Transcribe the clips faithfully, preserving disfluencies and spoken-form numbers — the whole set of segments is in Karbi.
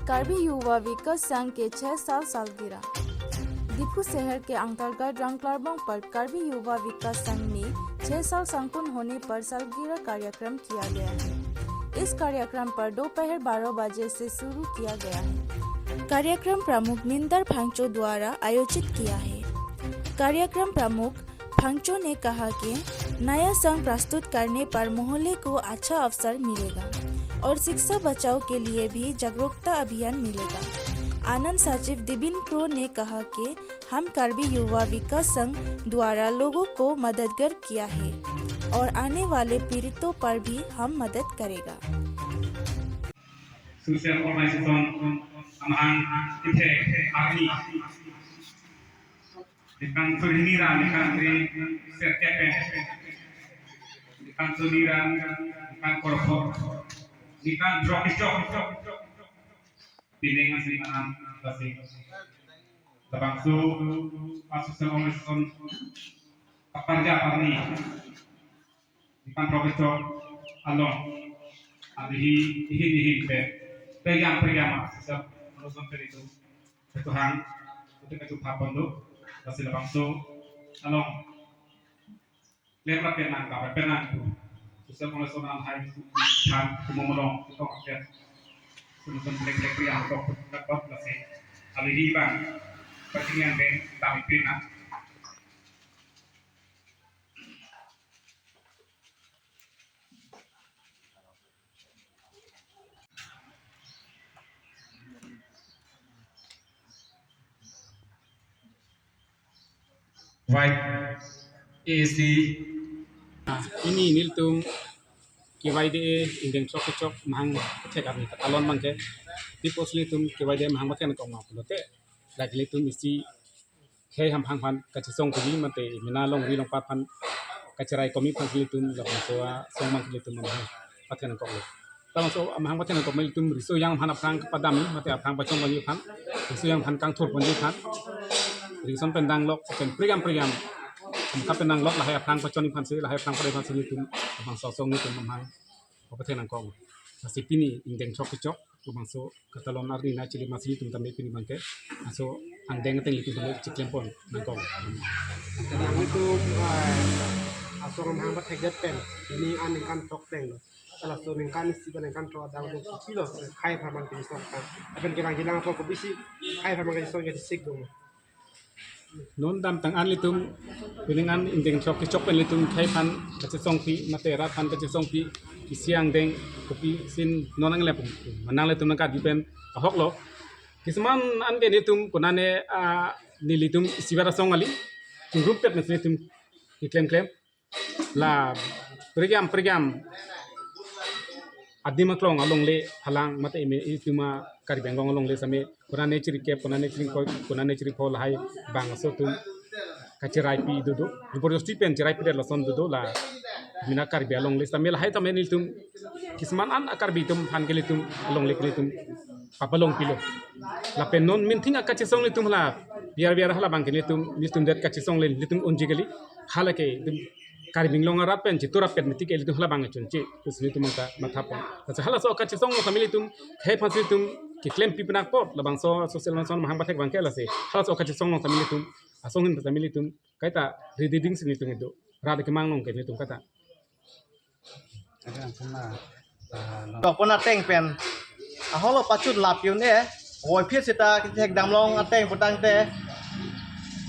Karbi Yuva Vikas Sangh ke छह साल सालगिरह। दीफू शहर के अंतर्गत रंगलारबोंग पर करबी युवा विकास संघ ने छह साल संपन्न होने पर सालगिरह कार्यक्रम किया गया है। इस कार्यक्रम पर दोपहर बारह बजे से शुरू किया गया है। कार्यक्रम प्रमुख निंदर भांगचो द्वारा आयोजित किया है। कार्यक्रम प्रमुख भांगचो ने कहा कि नया संघ प्रस्तुत करने पर मोहल्ले को अच्छा अवसर मिलेगा और शिक्षा बचाओ के लिए भी जागरूकता अभियान मिलेगा। आनंद सचिव दिबिन क्रो ने कहा कि हम करबी युवा विकास संघ द्वारा लोगों को मददगार किया है और आने वाले पीड़ितों पर भी हम मदद करेगा। Social organization amahang ithek arni nikan suhini ra nikan ri serkep nikan suhini ra nikan korpor nikan throk kechok pining asi anam basi labangso a social organization kaparja arni nikan throk kechok along abihi ihin ihin pe pegiam pegiam a social organization pe itu petuhang itu petu phapon do basi labangso along lepra penang kapa penang tu social organization an hai than kumomolong itu kaket sumsum plek plek yang tok tok basi abihi bang pertingan deng tapi penang White A C. Ini nelitum K Y D A ingdeng throk kechok mahang kethek arni katalon abangke. Tipos nelitum K Y D A mahang pathek nangkok ma pulote, lake nelitum isi khei hamphang aphan kachesong kuli mate mena longri longpat aphan kacherai komi aphan nelitum labangso asong abang nelitum mahang pathek nangkoklo. Labangso amahang pathek nangkok ma nelitum riso yang aphan aphrang kapadam mate aphrang pachong ponji aphan, riso yang aphan kangthur ponji aphan, riso pen danglok pen priam priam kapenanglok lahai aphrang pachon aphansi lahai aphrang padai aphansi nelitum labangso asong nelitum amahang pathek nangkok. Lasi pini ingdeng throk kechok labangso katalon arni na chili masi nelitum tame pini abangke laso angdeng ateng nelitum tame chiklem pon nangkok. Nelitum, eh, asong amahang pathekdet pen pini an ningkan throk tenglo. Laso ningkan isi ba ningkan throk adang do kopilo khei apharman kachesong kan. Lapen kevangjilang apor kopisi khei apharman kachesong jadi sik dong. Non damtang an nelitum pining an ingdeng throk kechok pen nelitum khei aphan kachesongpi mate rat aphan kachesongpi isi angdeng kopi sin non nangle pum manang nelitum nangkatbi pen ahoklo. Kisman an ke nelitum konane, ah, nelitum isibar asong kali chingrum pet nelitum keklem klem la priam priam adim aklong alongle halang mate ime itum a Karbi Anglong alongle same konane chirikep, konane chirikoi, konane chiripho lahai bangso atum kachiraipi dodo. Jabardasti pen chiraipidet lason dodo la mena Karbi alongle same lahai tame nelitum kisman an a Karbi atum aphan ke nelitum alongle ke nelitum papalongpilo. Lapen non minthing a kachesong nelitum hala biar biar hala abangke nelitum nelitum det kachesong le nelitum unji kali hala ke itum Karbi Anglong arat pen chitur apet mati ke ilitum hala abang chunche. Terus nelitum angka mathapon. Lasi halaso kachesong along same nelitum khei aphansi nelitum keklempi penang apot labangso social nonson mahang pathek abangke lasi halaso kachesong along same nelitum asong ahin same nelitum kaita ready dingsi nelitum itum rat kemang along ke nelitum kaita. Dokpon ateng pen aholo pachun lap yun e. Voi phir sita kethek damlong ateng putangte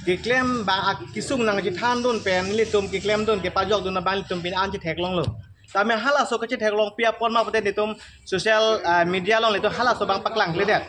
keklem bang akisung nangchethandun pen nelitum keklemdun kepajokdun abang nelitum pini an chetheklonglo. Tame halaso kachetheklongpi apot ma pute nelitum social, ah, media along nelitum halaso abang paklangkledet.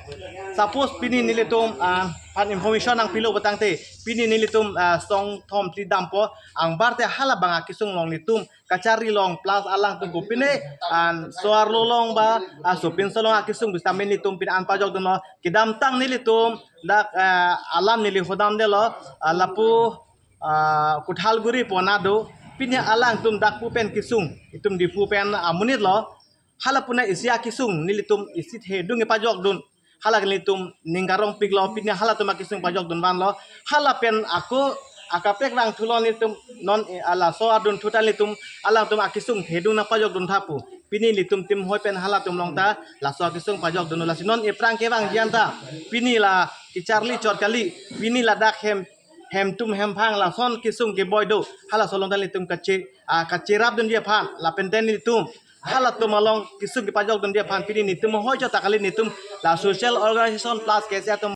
Suppose pini nelitum, ah, aphan information nangpilo putangte pini nelitum, ah, song thom phli dampo angbarte hala abang akisung along nelitum kachari along plus alangtum kopine an so-arlo along ba, ah, sopinso along akisung bisa nelitum pini an pajokdunlo. Kedamtang nelitum dak, ah, alam neli hodamdetlo, ah, lapu, ah, Kothalguri pona do pini alangtum dak pu pen kesung itum Diphu pen amonitlo. Hala pu na isi akesung nelitum isi thedung pajokdun. Hala nelitum ning karongpiklo pini halatum akesung pajokdun vanlo. Hala pen ako akaprek vangthulo nelitum non, eh, ala so adun thuta nelitum alangtum akesung thedung nangpajokdun tha pu. Pini nelitum team hoi pen halatum along ta laso akesung pajokdunlo. Lasi non ephrang kevangji anta pini la kecharli chot kali, pini ladak hem, hemtum hemphang lason kesung keboi do, halaso along ta nelitum kache, ah, kacherapdunji aphan lapen ten nelitum halatum along kesung kepajokdunji aphan pini nelitum hoi chot ta kali, nelitum la social organization plus KSA atum